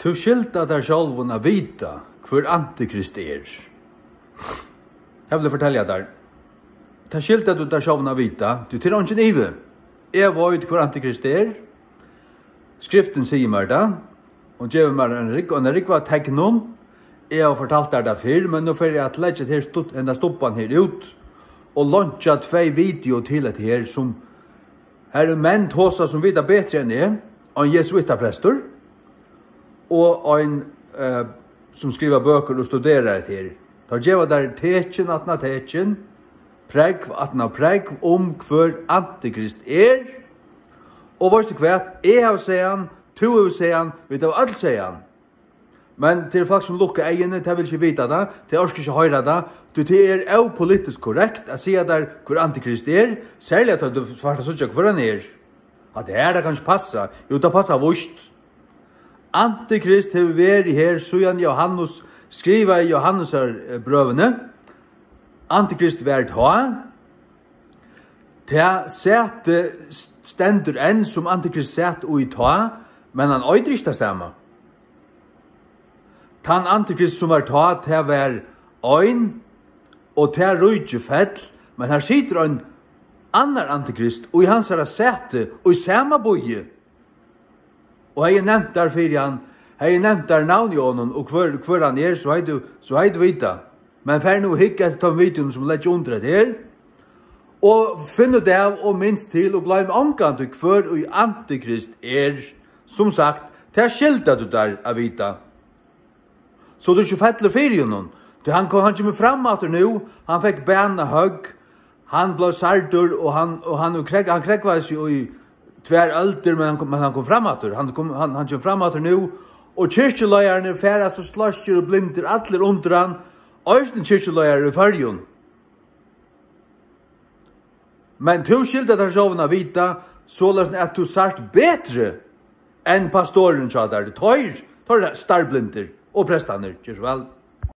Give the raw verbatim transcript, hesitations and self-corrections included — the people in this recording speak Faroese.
Tú skyldar tær sjálvum at vita, hvør antikrist er. Tað vil eg fortelja tær. Tað skyldar tú tær sjálvum at vita, tí tað er eingin ivi. Eg veit, hvør antikrist er. Skriftin sigur mær tað. Hon gevur mær ein rúgv-, ein rúgvu av teknum. Eg havi fortalt tær tað fyrr, men nú fari eg at leggja hetta her stutt-, henda stubban her út og leinkja tvey video til hetta her, sum har eru menn tosa sum vita betri enn eg, ein jesuittaprestur og ein, eh, sum skrivar bøkur og studerar hetta her. Teir geva tær tekin aftan á tekin, prógv aftan á prógv um, hvør antikrist er. Og veitst tú hvat? Eg havi sæð hann, tú hevur sæð hann, vit hava øll sæð hann. Men til fólk sum lukka eyguni, tey vilja ikki vita tað, tey orka ikki hoyra tað, tí tað er ópolitiskt korrekt at siga tær, hvør antikrist er, serliga tá tú fært at síggja, hvør hann er. At tað her, tað kann ikki passa. Jú, tað passar víst. Antikrist hevur verið her, síðan Jóhannes skrivaði Jóhannesar, eh, brøvini. Antikrist var tá. Tað sæti st-, stendur enn, sum antikrist sat í tá, men hann eitur ikki tað sama. Tann antikrist, sum var tá, tað var ein, og tað ríki fell, men har situr ein annar antikrist í hansara sæti, í sama býi. Og hevði eg nevnt tær fyri hann, hevði eg nevnt tær navnið á honum og hvør, hvør hann er, so hevði tú, so hevði tú vitað. Men far nú og hygg eftir teimum videoum, sum leggja undir hetta her, og finn út av og minst til, og gloym ongantíð, hvør ið antikrist er. Sum sagt, tað skyldar tú tær at vita. So tú ikki fellur fyri honum. Tí hann kom, hann kemur fram aftur nú, hann fekk banahøgg, hann bleiv særdur, og hann, og hann, og krógv-, hann krógvaði seg í tvær øldir, men hann kom, men hann kom fram aftur. Hann kom, hann, hann kemur fram aftur nú, og kirkjuleiðararnir fara so sláskir og blindir allir undir hann, eisini kirkjuleiðarar í Føroyum. Men tú skyldar tær sjálvum at vita, soleiðis at tú sært betri enn pastorin hjá tær. Teir, teir eru starblindir, og prestarnir, ger so væl.